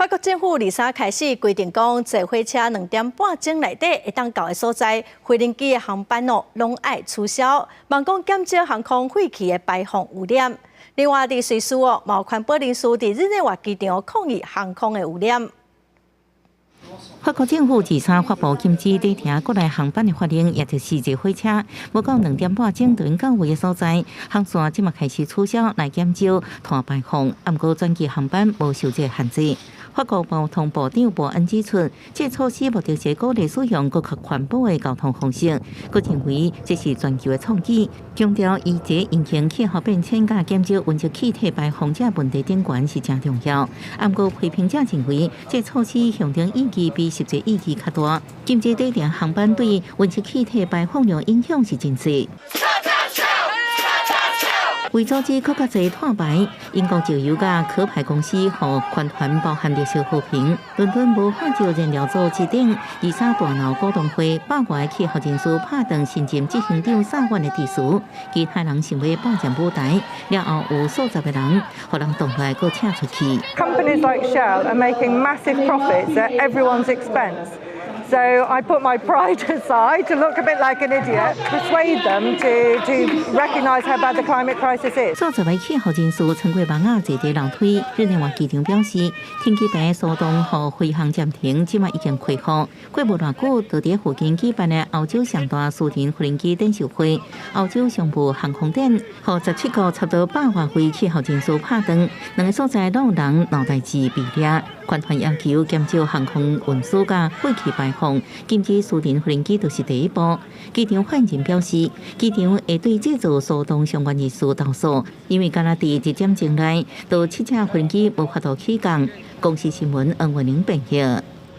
法國政府二三開始規定講，坐火車2點半鐘內底會當到的所在，飛行機的航班哦，攏愛取消，望講減少航空廢氣的排放污染。另外，佇瑞士哦，嘛有環保人士佇日內瓦機場抗議航空的污染。法國政府二三發布禁止短程國內航班的法令，也就是坐火車，無夠2點半鐘就到位的所在，航線這馬開始取消來減少碳排放。毋過轉機航班無受這個限制。法國交通部長博恩指出，這個措施目的是鼓勵使用閣較環保的交通方式，閣認為這是全球的創舉，強調抑制引擎氣候變遷佮減少溫室氣體排放這問題頂懸是誠重要。毋過批評者認為，這個措施象徵意義比實際意義較大，禁止短程航班對溫室氣體排放量影響是真細。為阻止閣較濟碳排，英國石油佮殼牌公司予環團包含綠色和平、倫敦無化石燃料組織等二三大鬧股東會，百外氣候人士拍斷新任執行長薩萬的致辭，其他人想欲霸佔舞台，了後有數十个人予人擋來閣請出去。 Companies like Shell are making massive profits at everyone's expense. So I put my pride aside to look a bit like an idiot, persuade them to recognise how bad the climate crisis is. 數十位氣候人士穿過網仔坐佇樓梯，日內瓦機場表示，停機坪騷動予飛航暫停，這馬已經恢復。過無偌久，就佇附近舉辦的歐洲上大私人飛行機展售會，歐洲商務航空展，予17國差不多百外位氣候人士拍斷，兩个所在攏有人鬧代誌被掠。環團要求減少航空運輸佮廢氣排放，禁止私人飛機就是第一步。機場發言人表示，機場會對製造騷動相關人士投訴，因為敢若佇一點鐘內，就七架飛機無法度起降。公視新聞黃文玲編譯。